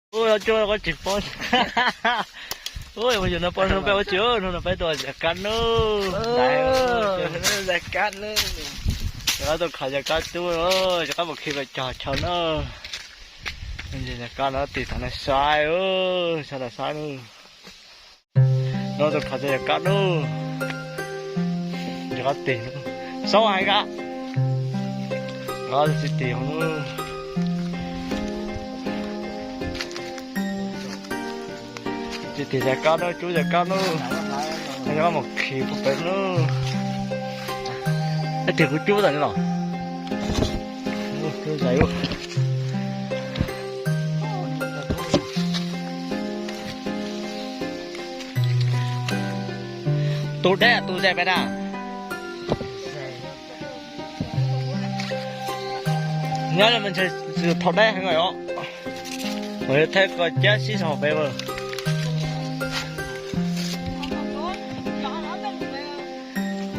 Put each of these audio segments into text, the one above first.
Ua coj koj tsis paub. Ua yus no poj no peb ua tsis, no no peb tuaj zais kab nub. Zais kab nub. Cov kab tuaj khav cov kab cub, cov kab mus khi pes cog chaw na. Zais kab no tig thaum no saib, sawv daws saib nub. No tuaj khav cov zais kab nub. Cov kab tig, xauj hais kab. Kab tsis tig hov nub. Tsis tig zais kab nub, cub zais kab nub. Cov kab mus khi pes nub. Ib tig kuv cub tas li los. Cub zais. Tus deb tus zais pes na. Nyob li mas ntshe thaum deb heev os. Mas yog thaij koj cab sib zog pem.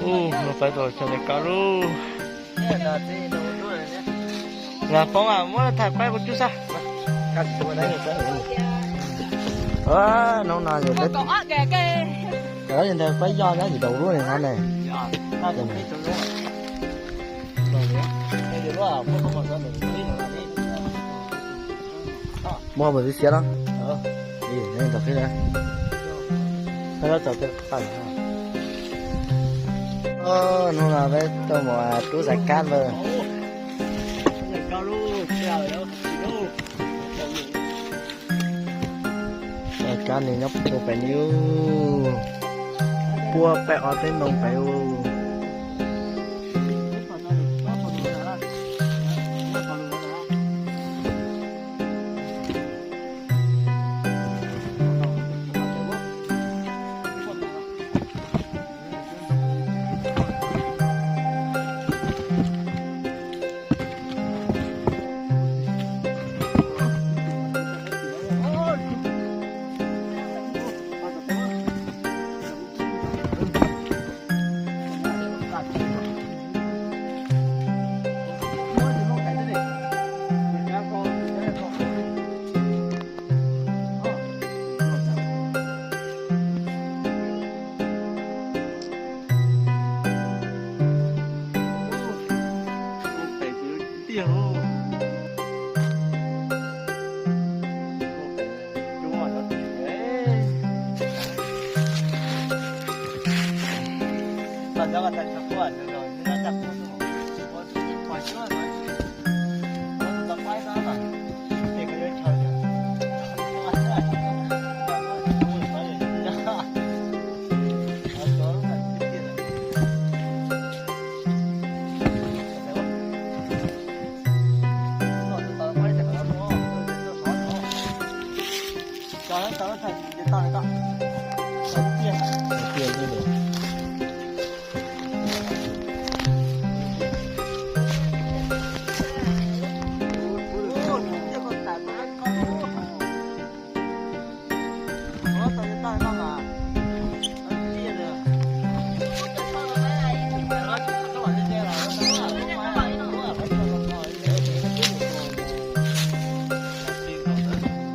Ub, no peb tuaj zais kab lub. Poob, muab thaij peb kuv cub sab. Hnub no yog ntawd peb yog nyob yim daus lub ne no ne. Muaj mus xiab xiab los. Hnub no peb tuaj mus rub zais kab lawm. Zais kab ne nyob puag pem ne, puag pem ob teb ntoo pem.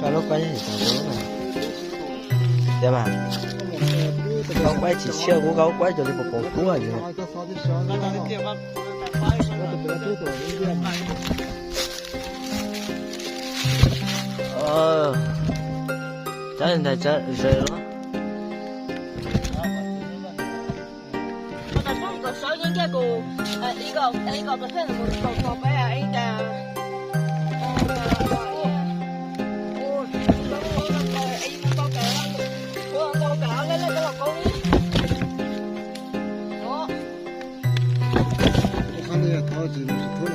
Koj lub kuab tsis tshiab, koj kuab tsis tshiab, kuv koj kuab cov li pos pos kub li. Cov ntawd cov zes los. Thov tsis thub na,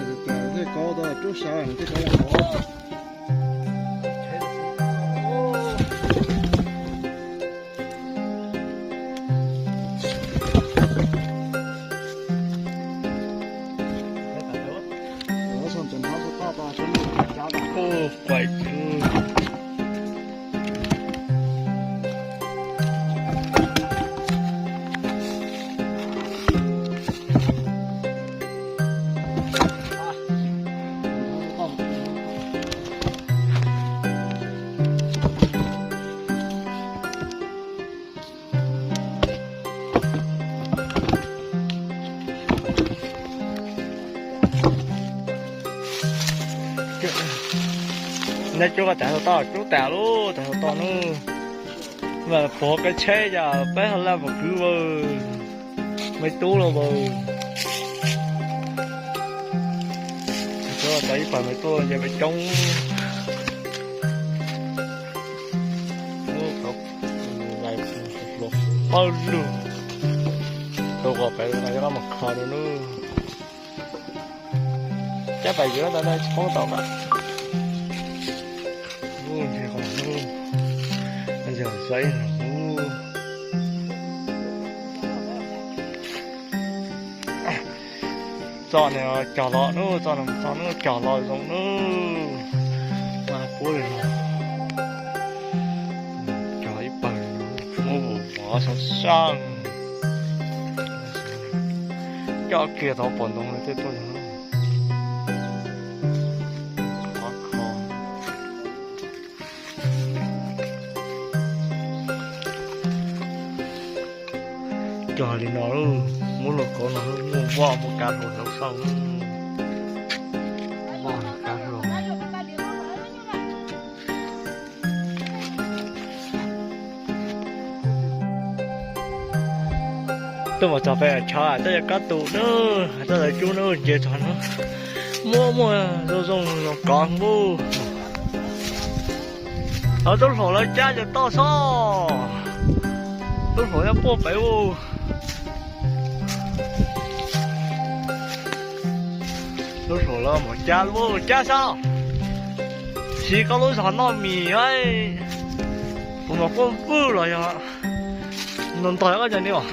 tej kauv tau rub sab tej kauv yog kauv. Neb cub koj tas hauv toj, cub tas lub tas hauv toj nub. Mas puag qe tsheb yog peb hauv laj puas kwv vawg, me tub los vawg. Cov ib pawg me tub nce peb coob. Pawg lug. Tau kom peb no coj mus kho rau nub. Cab pais yuav tau tsis poob tau na. Ub, ntshe qhov ub yog saib no. Txoj no cog los nub, txoj no txoj nub cog los zoo nub. Mas pub li no. Cog ib pawg, muab vus vov sab sab. Coj kiag tau pom ntoo li tej tuaj yog. Qhov kho. Cog li no, muab luag kauv no muaj voj muaj kav hluas hauv xauj. Voj kav hluas. Tuaj mus txog pem chaw tuaj yog koj tus nub, tuaj lawv cub nub nce txog nub. Muaj muaj zoo zoo zoo kov nub. Tub hluas lawv cab yawg toj xwb. Tub hluas nyob puag pem ub. Tub hluas lawv mus cab lub cab xwb. Siv koj lub zog noj mis, puas mas quaj vwj los yog ntog ntog koj cov ni os.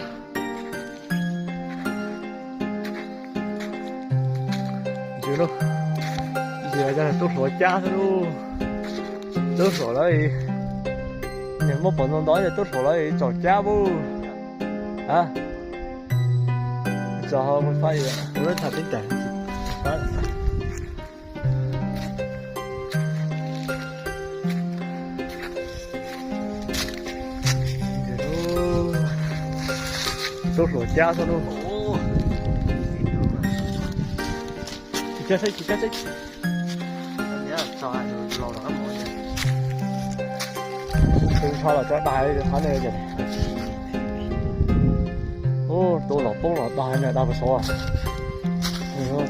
Ntsia, ntsia tub hluas cab xwb lauj. Tub hluas lawv, niag muab pom ntau ntau ces tub hluas lawv txaus cab lauj. A, txaus, kuv lub tham teb tas. Tub hluas cab xwb lauj. Tsis cab xwb, tsis cab xwb. Tub ntsho los cov dag qhov no ces. Ub, tub los poob los dag no dag puas xov.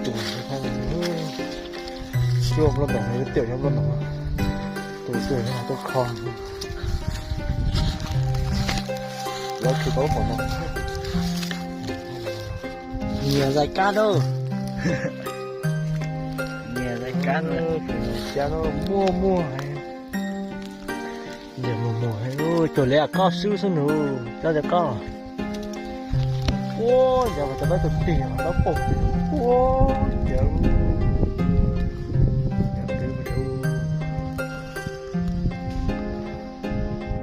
Tus cuaj nplooj ntoo no, tiam yog nplooj ntoo. Tus cuaj yog tub kho. Lawv khwv tau lub pom no. Nyias zais kab lauj. Nyias zais kab lauj. Cab no muaj muaj. Nyias muaj muaj, cuag li koj swb xwb nus, cov cov koj. Ua, yog cov peb tus tig los dawb paug.